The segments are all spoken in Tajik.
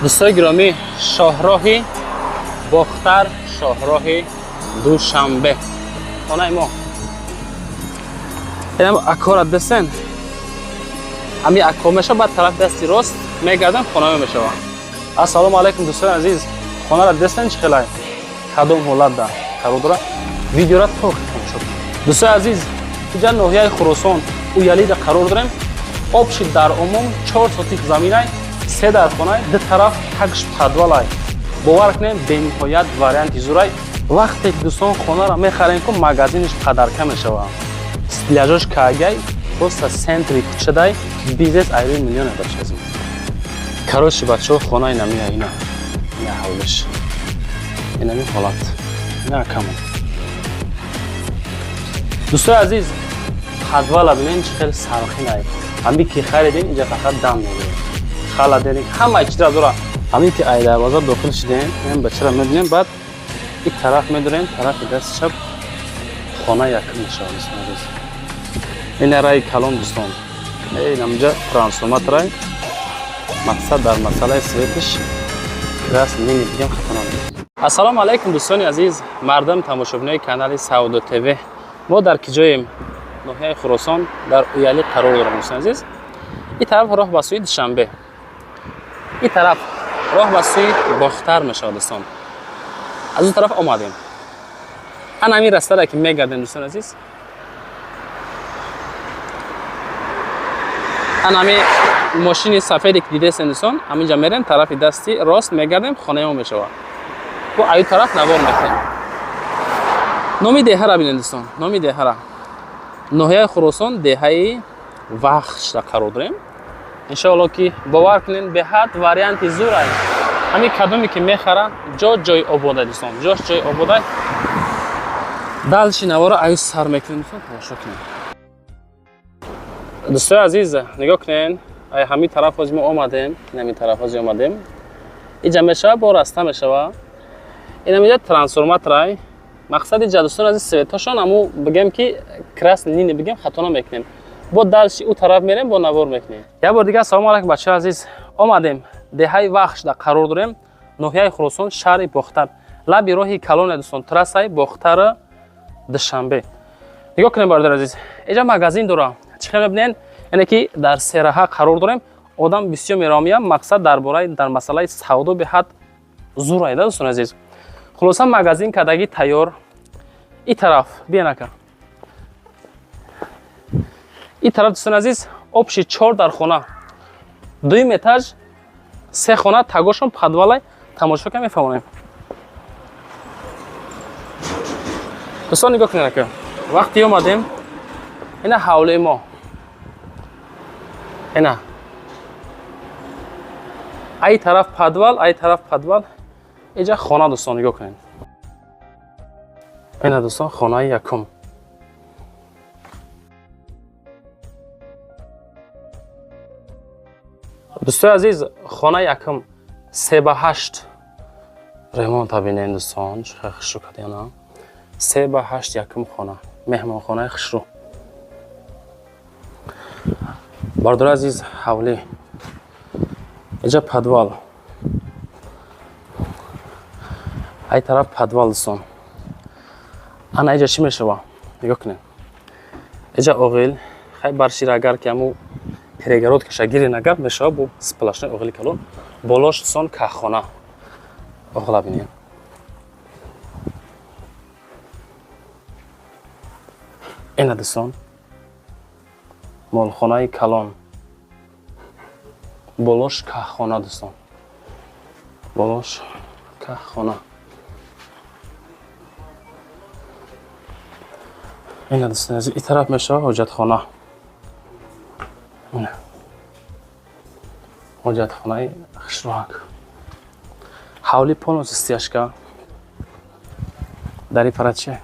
Дӯстои гиромӣ, шоҳроҳи Бохтар, шоҳроҳи Душанбе, хонаи мо. Инам акора десен, ҳами акко меша, баъд тарафи дасти рост мегардам, хонамо мешава. Ассалому алайкум, дӯстони азиз. Хонара десен, чӣ хелай, кадом ҳолат да қарор дора, видеора то тамошо кунед. Дӯстои азиз, инҷа ноҳияи Хуросон, Уялида қарор дорем. Общий дар умум 4 сотих заминай, се дархонай, ду тараф такш подвалай. Бовар кунем, бениҳоят варианти зурай. Вақте ки, дӯстон, хонара мехарем, ку магазиниш подарка мешава, стеллажош кагай, просто центри кӯчадай, бизнес айрӯи миллионе, бачазим. Короче, бачаҳо, хонаи намия, ина, ина ҳавлиш, инами ҳолат, ина акамон. Дӯстои азиз, подвала бинен, чӣ хел сархинай. Ҳами ки харидем, инҷа фақат дам мегирем, холодильник, ҳамаи чизра дора. Ҳамин ки ай дарвоза дохил шидем, ин бачара мебинем, баъд ин тараф медорем, тарафи дасти чап хона якум мешавад. Дӯстони азиз, ин раи калон, дӯстон, инамҷа трансформаторай. Мақсад, дар масъалаи светиш красный линия бигем, хато намекунем. Ассалому алайкум, дӯстони азиз, мардам, тамошобинои канали Савдо ТВ. Мо дар киҷоем? Ноҳияи Хуросон, дар Уялӣ қарор дорем. Дӯстони азиз, ин тараф роҳ ба сӯи Душанбе, ин тараф роҳ ба сӯи Бохтар мешавад. Дӯстон, аз он тараф омадем, ана ҳамин растара ки мегардем. Дӯстони азиз, ана ҳамин мошини сафеде ки дидесен, дӯстон, ҳаминҷа мерем, тарафи дасти рост мегардем, хонаи мо мешавад. Бо аю тараф навор мекунем. Номи деҳара бинед, дӯстон, номи деҳара, ноҳияи Хуросон, деҳаи Вахшда қарор дорем. Иншоалло ки, бовар кунед, беҳад варианти зурай. Ҳамин кадоме ки мехара, ҷо ҷои ободай, дӯстон, ҷош ҷои ободай. Дальше навора аю сар мекунем, дӯстон, тамошо кунем. Дӯстои азиз, нигоҳ кунед, ай ҳамин тараф ҳози мо омадем, ин ҳамин тараф ҳози омадем, иҷа мешава, бо раста мешава, инам иҷа трансформаторай. Мақсади ҷа, дӯстон азиз, светошон аму бигем ки красный линия бигем, хато намекунем. Бо дальше ӯ тараф мерем, бо навор мекунем. Як бор дигар ассалому алайкум, бачаҳои азиз. Омадем, деҳаи Вахшда қарор дорем, ноҳияи Хуросон, шаҳри Бохтар, лаби роҳи калоне, дӯстон, трассаи Бохтар Душанбе. Нигоҳ кунем, бародари азиз, иҷа магазин дора. Чӣ хел мебинен, яъне ки дар сераҳа қарор дорем, одам бисёр меромия. Мақсад, дар бораи, дар масъалаи савдо беҳад зурайда, дӯстони азиз. Хулоса, магазин кардагӣ тайёр. И тараф биенака, и тараф, дӯстони азиз, общий чор дар хона, дуюм этаж, се хона, тагошон подвалай. Тамошо ка мефаҳмонем. Дӯстон, нигоҳ кунед, ака, вақте омадем, ина ҳавлии мо, ина ай тараф подвал, ай тараф подвал, иҷа хона. Дӯстон, нигоҳ кунед, ина, дӯстон, хонаи якум. Дӯстои азиз, хонаи якум 3 ба 8. Ремонта бинед, дӯстон, чӣ хел хушрӯ кардиана. 3 ба 8, якум хона, меҳмонхонаи хушрӯ. Бародари азиз, ҳавлӣ, иҷа подвал, ай тараф подвал. Дӯстон, ана иҷа чӣ мешава, нигоҳ кунед, иҷа оғил. Хай, баршира, агар ки ҳаму перегородкаша гирен, агар мешава, бо сплошной оғили калон. Болош, дӯстон, каххона. Оғила бинед. Ина, дӯстон, молхонаи калон, болош каххона, дӯстон, болош каххона. Ина, дӯстони азиз, ин тараф мешава ҳоҷатхона, ина ҳоҷатхонаи хушроҳак. Ҳавли полностью стяжка, дари параче.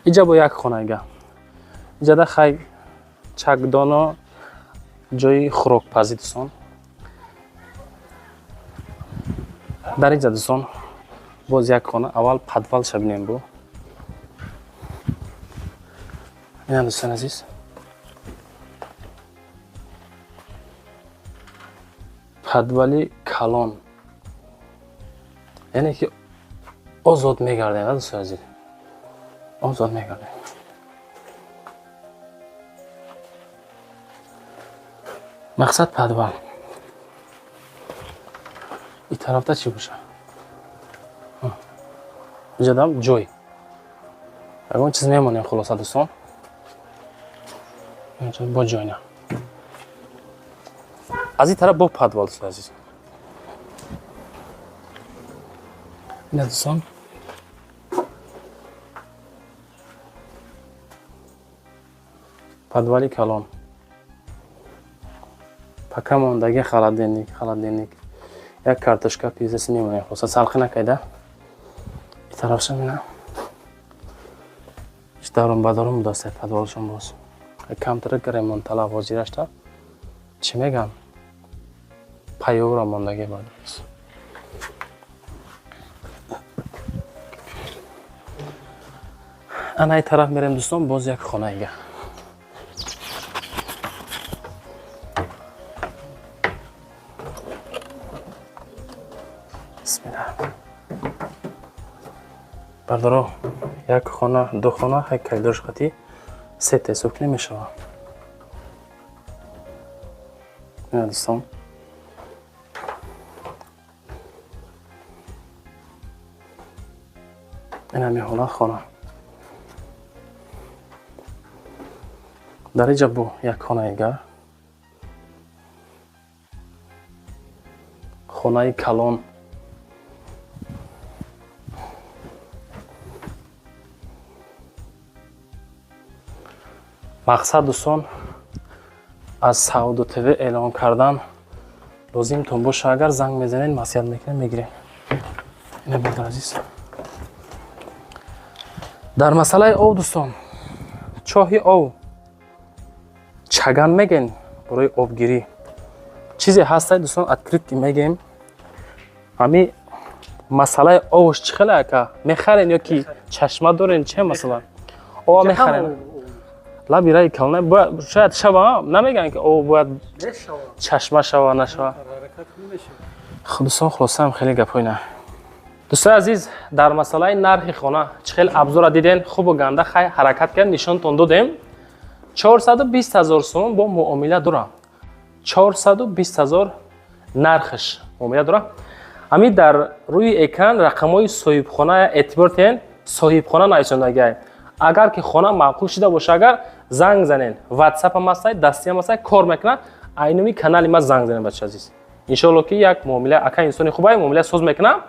Иҷа бо як хонаига, иҷада хай чакдоно, ҷои хӯрокпазӣ. Дӯстон, дар инҷа, дӯстон, боз як хона. Аввал подвалша бинем. Бу ина, дӯстони азиз. Подвали калон, яъне ки озод мегардем, дӯстои азиз, озод мегардем. Мақсад подвал. И тарафта чӣ боша? Иҷадам ҷой, ягон чиз мемонем. Хулоса, дӯстон, бо ҷой на. Аз ин тараф бо подвал, дӯстои азиз. Ина, дӯстон, подвали калон. Пока мондаги холодильник, холодильник, як картошка пизаси мемонем. Хулоса, салқи накайда. И тарафшам ина дарун ба дарун будааст подвалшон. Боз камтарак ремонтталаб ҳозирашта, чӣ мегам, паёвра мондагӣ бад. Ана, ин тараф мерем, дӯстон, боз як хонаига. Бисмилла, бардоро. Як хона, ду хона, ҳай коридорш қати сета ҳисоб кунем, мешавад. Ина, дӯстон, ин ҳами ҳолат хона. Дар инҷа бо як хонаига, хонаи калон. Мақсад, дӯстон, аз Савдо ТВ эълон кардан лозимтон боша, агар занг мезанед, маслиҳат мекунем, мегирем. Ина, бардар азиз, дар масъалаи ов, дӯстон, чоҳи ов, чаган мегӯен, барои обгирӣ чизе ҳастай, дӯстон, открытый мегӯем. Ҳами масъалаи овш чӣ хеле, ака? Мехарен ё ки чашма дорен? Че масъала? Ова мехарен, лаби раи калона бояд, шояд шава. Намегӯянд, ки ов бояд чашма шава, нашава. Дӯстон, хулосаам, хеле гапҳои на. Дӯстои азиз, дар масъалаи нархи хона чӣ хел абзора диден, хубу ганда. Хай, ҳаракат кардем, нишонтон додем. 420 ҳазор сомон бо муомила дора. 420 ҳазор нархш муомила дора. Ҳамин дар рӯи экран рақамҳои соҳибхона эътибор тиҳен, соҳибхона нависондагиай. Агар ки хона маъқул шида боша, агар занг занен, ватсапам ҳастай, дастиам ҳастай, кор мекунад. Айнуми канали ма занг занен, бача азиз. Иншоалло, ки як муомила, ака инсони хубай, муомила соз мекунам.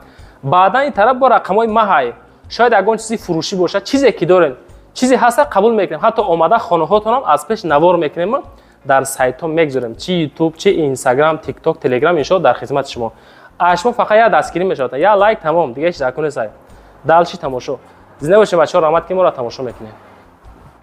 Баъдан ин тараф бо рақамҳои маҳай. Шояд ягон чизи фурӯшӣ бошад, чизе ки дорем, чизе ҳаста, қабул мекунем. Ҳатто омада хонаҳотонам аз пеш навор мекунем, дар сайтҳо мегузорем, чи Ютуб, чи Инстаграм, Тикток, Телеграм. Иншоалло, дар хизмати шумо. Аз шумо фақат як дастгирӣ мешавад, як лайк, тамом, дига ҳеч дар кунесай. Дальше тамошо. Зинда бошед, бачаҳо, раҳмат, ки моро тамошо мекунед.